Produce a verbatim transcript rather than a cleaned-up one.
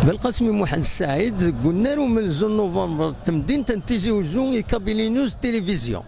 Belqasem Muḥend Saɛid deg unnar umenzu n Nuvember, temdint n Tizi Uzzu, i Kabylie News Télévision.